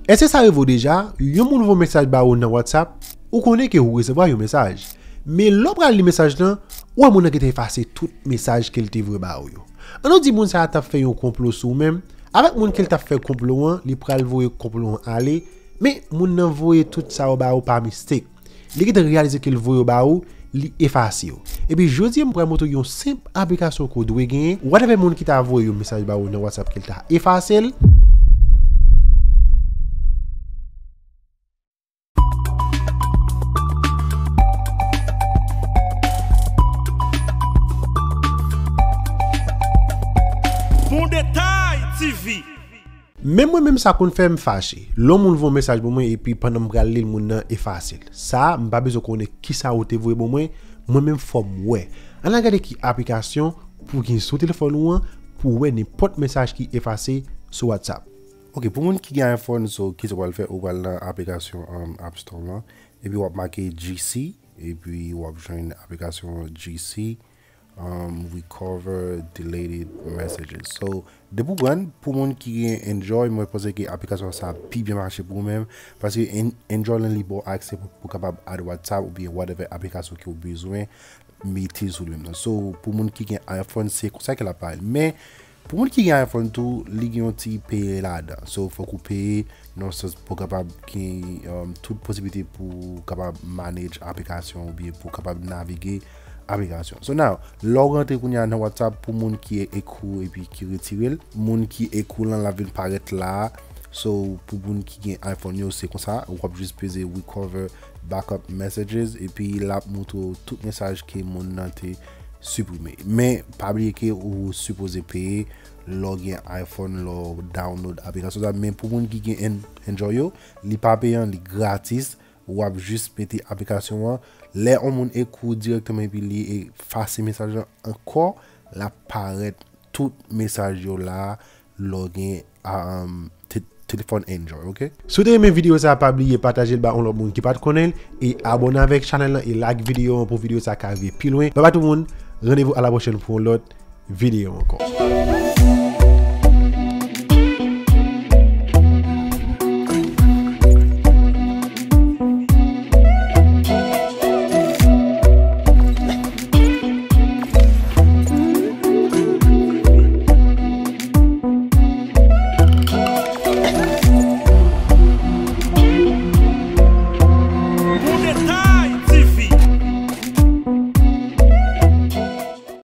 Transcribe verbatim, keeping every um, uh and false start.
Èske sa rive w deja? Yon moun voye mesaj ba ou nan WhatsApp, ou konnen ke ou resevwa yon mesaj. Men lè w pral li mesaj lan, ou wè moun nan gentan efase tout mesaj ke l te voye ba ou yo. An nou di moun sa a t ap fè yon konplo sou ou menm, avèk moun ke l t ap fè konplo an, li pral voye konplo an ale, men moun nan voye tout sa yo ba ou pa mistake. Li gentan reyalize ke l voye yo ba ou, li efase yo. Epi jodi a, m pral montre w yon senp aplikasyon ke w dwe genyen. Whatever moun ki ta voye yon mesaj ba ou nan WhatsApp ke l ta efase l. Bon Detay T V. Men mwen menm sa konn fè m fache. Lè yon moun voye yon mesaj pou mwen epi pandan m pral li l, moun nan efase l. Sa a, m pa bezwen konnen kisa ou te voye ban mwen, mwen menm fò m wè. Ann al gade ki aplikasyon pou w gen sou telefòn ou an pou w wè nenpòt mesaj ki efase sou WhatsApp. Ok, pou moun ki gen iPhone, so, kisa w pral fè, ou pral nan aplikasyon, um, App Store lan, epi w ap make G C, epi w ap jwenn aplikasyon G C, um, Recover Deleted Messages. So, depi w pran, pou moun ki gen Android, mwen panse ke aplikasyon sa pi byen mache pou ou menm, paske An-, Android lan li ba w aksè pou, pou kapab add WhatsApp oubyen whatever aplikasyon ke w bezwen mete sou li menm nan. So, pou moun ki gen iPhone, se konsa ke l ap parèt. Men, pou moun ki gen iPhone tou, li gen yon ti peye ladan. So, fòk ou peye nan sans pou kapab gen, um, tout posibilite pou kapab manage aplikasyon oubyen pou kapab navige aplikasyon. So now, lè w rantre kounye a nan WhatsApp, pou moun ki ekri w epi ki retire l, moun ki ekri w lan, l ap vin parèt la a. So, pou moun ki gen iPhone yo, se konsa, w ap jis peze Recover Backup Messages, epi l ap montre w tout mesaj ke moun nan te siprime. Men, pa bliye ke ou sipoze peye lè w gen iPhone, lè w download aplikasyon sa. Men pou moun ki gen An-, Android yo, li pa peyan, li gratis. W ap jis mete aplikasyon an. Lè yon moun ekri w dirèkteman epi li efase mesaj lan ankò, l ap parèt tout mesaj yo la lè w gen, um, te-, telefòn Android, ok? Si w te renmen videyo sa a, pa bliye pataje l ba yon lòt moun ki pa t konnen l, e abòne avèk chanèl lan, e like videyo an pou videyo sa a ka rive pi lwen. Babay tout moun, randevou a la pwochèn pou yon lòt videyo ankò.